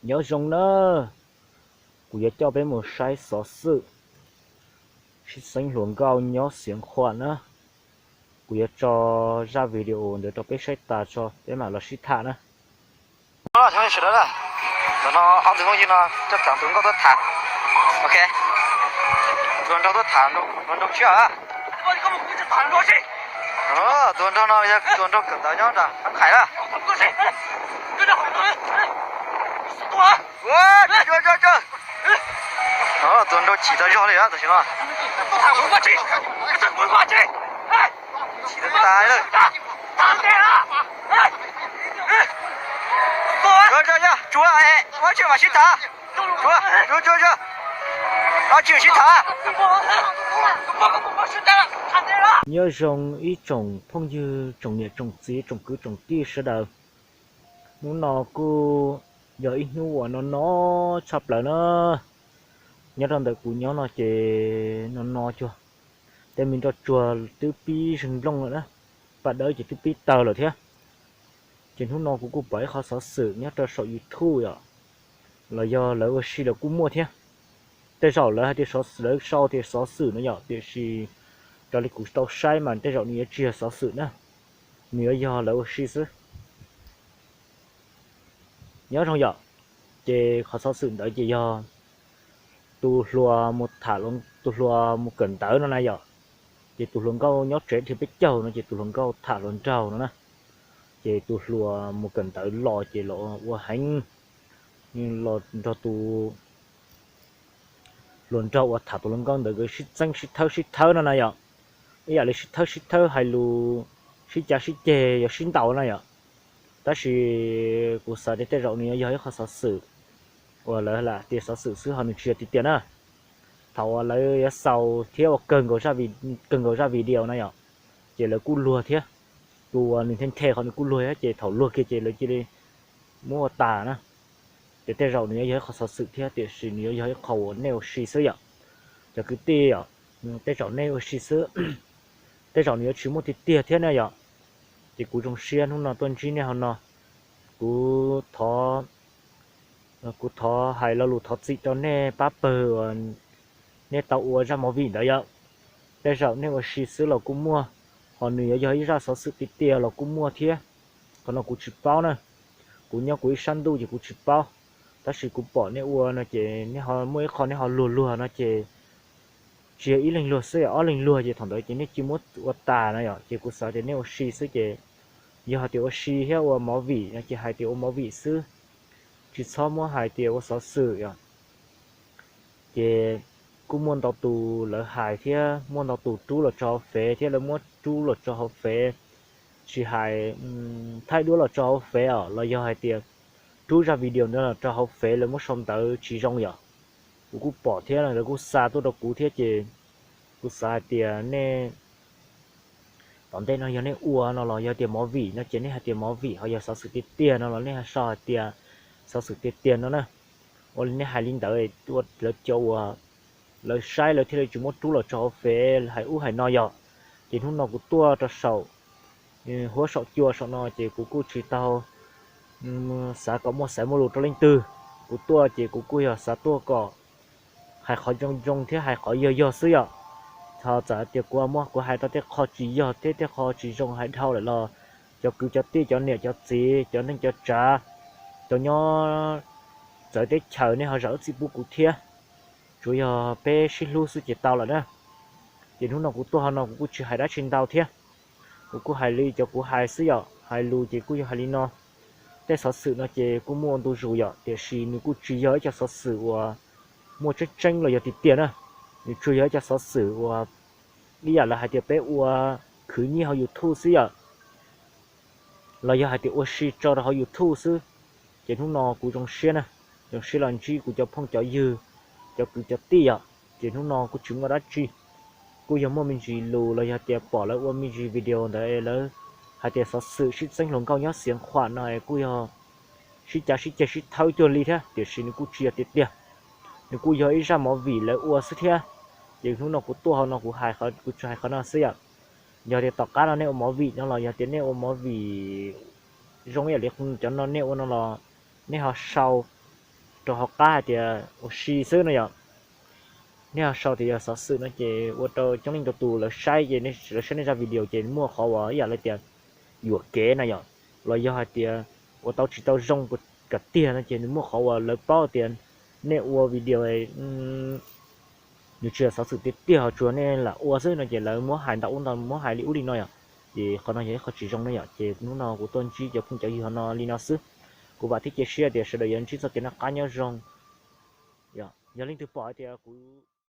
Nyob zoo na, kuv yuav coj peb mus saib xov xwm sib txeeb hluas nkauj nyob Xiav Khuam na. Kuv yuav tso zaj video ntawd rau peb saib tas tso peb mam los sib tham na. Sawv daws, ntawm no ob tug phooj ywg no coj txog tus nkauj tuaj tham. Ok, tus hluas nraug tuaj tham hluas nraug tshiab. Tus hluas nraug no yog tus hluas nraug kawm ntawv nyob nram Fab Qhais na. Tus hluas nraug chim tau zog li tam sim no. Chim tas tas lawm. Tsuav, tsuav, tsuav, tsis mam sib tham. Tsuav, tsuav, tsuav, tsuav, tsis sib tham. Nyob zoo ib tsoom phooj ywg, tsoom niam tsoom txiv, tsoom kwv tsoom tij sawv daws. Hnub no kuj yog ib hnub uas no no tshaj plaws na. Nyob rau ntawm kuv nyob no ces no no cuag tej me nroj tsuag twb pib zeeg nplooj lawm na, paj dawb ces twb pib tawg lawm thiab. Ces hnub no kuv kuj pom ib qho xov xwm nyob rau saum YouTube yom, los yog lawv ua si los kuj muaj thiab. Tej zaum lawv hais tias lawv sau tias xov xwm no yom, tiam sis raws li kuv tau saib mas tej zaum nws yuav tsis yog xov xwm na, nws yuav yog lawv ua si xwb. Nyob zoo yom, ces qhov xov xwm ntawd ces yog tus hluas mus tham, tus hluas mus kawm ntawv no na yom, ces tus hluas nkauj nyob tsev dhia peb caug no ces tus hluas nkauj tham hluas nraug no na. Ces tus hluas mus kawm ntawv los ces los ua heev, los nrog tus hluas nraug uas tham tus hluas nkauj ntawd nkawd sib txeeb sib thawb sib thawb no na yom. Ib yam li sib thawb sib thawb hais lus sib cav sib ceg yuav sib ntaus na yom. Tab sis kuv xav tias tej zaum nws yuav yog ib qho xov xwm uas lawv lam tias xov xwm xwb ho nws tsis yog tiag tiag na. Thaum uas lawv yuav xaus thiab ua kawg nkaus zaj video na yom, ces lawv kuj luag thiab. Tus uas nws nthe nthe qhov nws kuj luag thiab ces thaum luag kiag ces lawv cia li muab ua tas na. Ces tej zaum nws yuav yog ib qho xov xwm thiab tiam sis nws yuav yog ib qho uas nej ua si xwb yom. Cov kwv tij yom, tej zaum nej ua si xwb, tej zaum nws yuav tsis muaj tiag tiag thiab na yom. Ces kuv zoo siab hnub no tuaj ntsib nej hauv no. Kuv thov, kuv thov hais lo lus thov txim rau nej pab pawg uas nej tau ua zaj movie ntawd yom. Tej zaum nej ua si xwb los kuj muaj, ho nws yuav yog ib zaj xov xwm tiag tiag los kuj muaj thiab. Qhov no kuv tsis paub na, kuv nyob kuv ib sab ntuj ces kuv tsis paub. Tab sis kuv pom nej ua no ces nej ho muaj ib qho nej ho luag luag no ces tsis yog ib leeg luag xwb, ob leeg luag ces thaum ntawd ces nej cia muab ua tas no yom. Ces kuv xav tias nej ua si xwb ces yog hais tias ua si thiab ua movie no ces hais tias ua movie xwb, tsis txhob muab hais tias ua xov xwm yom. Ces kuj muaj ntau tus lawv hais thiab muaj ntau tus rub los tso hauv fev thiab lawv muab rub los tso hauv fev, tsis hais thaij duab los tso hauv fev os, los yog hais tias rub zaj video ntawd los rau hauv fev lawv muab sau ntawv tsis zoo yom. Kuv kuj pom thiab lawv kuj xa tuaj rau kuv thiab ces kuv xav hais tias nej tom ntej no yog nej ua no los yog tias movie no ces nej hais tias movie, ho yog xov xwm tiag tiag no los nej sau hais tias xov xwm tiag tiag no na. Ua li nej hais li ntawd ua lawv cov uas lawv saib lawv thiaj li tsis muab rub los tso hauv fev hais ub hais no yom. Ces hnub no kuv tuaj rau saum huab saum cua saum no ces kuv kuj tsis tau xav kom muaj xaiv muaj lus rau leej twg. Kuv tuaj ces kuv kuj yog xav tuaj kom hais qhov zoo zoo thiab hais qhov yog yog xwb yom. Txawm tias kuv muab kuv hais tau tej qho tsis yog thiab tej qho tsis zoo hais dhau lawm los cov kwv cov tij cov niam cov txiv cov neej cov tsav, cov nyob txawv teb chaws nej ho zam lub txim pub kuv thiab. Tsuas yog peb sib hlub xwb ces tau lawm na. Ces hnub no kuv tuaj hauv no kuv kuj tsis hais dab tsi ntau thiab. Kuv kuj hais li cov kuv hais xwb yom, hais lus ces kuj yog hais li no. Tej xov xwm no ces kuj muaj ua ntu zus yom, tiam sis nws kuj tsis yog ib co xov xwm uas muaj tseeb tseeb los yog tiag tiag na. Nws tsuas yog ib co xov xwm uas ib yam lawv hais tias peb ua khwv nyiaj hauv YouTube xwb yom, los yog hais tias ua si tso rau hauv YouTube xwb. Ces hnub no kuv zoo siab na, zoo siab los ntsib kuv cov phooj cov ywg, cov kwv cov tij yom. Ces hnub no kuj tsis muaj dab tsi, kuj yog muaj me ntsis lus los yog tias pom lawv ua me ntsis video ntawd lawv hais tias xov xwm sib txeeb hluas nkauj nyob Xiav Khuam no es kuj yog sib cav sib ceg sib thawb cuag li thiab, tiam sis nws kuj tsis yog tiag tiag. Nws kuj yog ib zaj movie lawv ua xwb thiab. Ces hnub no kuv tuaj hauv no kuv hais, kuv tsuas hais qhov no xwb yom. Yog tias tom qab no nej ua movie no los yog tias nej ua movie zoo ib yam li cov no nej ua no los nej ho sau rau hauv qab hais tias ua si xwb no yom. Nej ho sau tias yog xov xwm no ces ua rau coob leej ntau tus lawv saib ces lawv saib nej zaj video ces muaj qhov uas ib yam li tias yuam kev na yom, los yog hais tias ua tau tsis tau zoo kom tiag no ces nws muaj qhov uas lawv paub tias nej ua video nws tsis yog xov xwm tiag tiag ho tsuas nej lam ua xwb no ces lawv muab hais ntau ub ntau, muab hais li ub li no yom. Ces qhov no yog ib qho tsis zoo ne yom. Ces hnub no kuv tuaj ntsib cov phooj cov ywg no li no xwb. Kuv vam thiab cia siab tias sawv daws yuav ntsib txoj kev noj qab nyob zoo. Yog leej twg pom hais tias kuv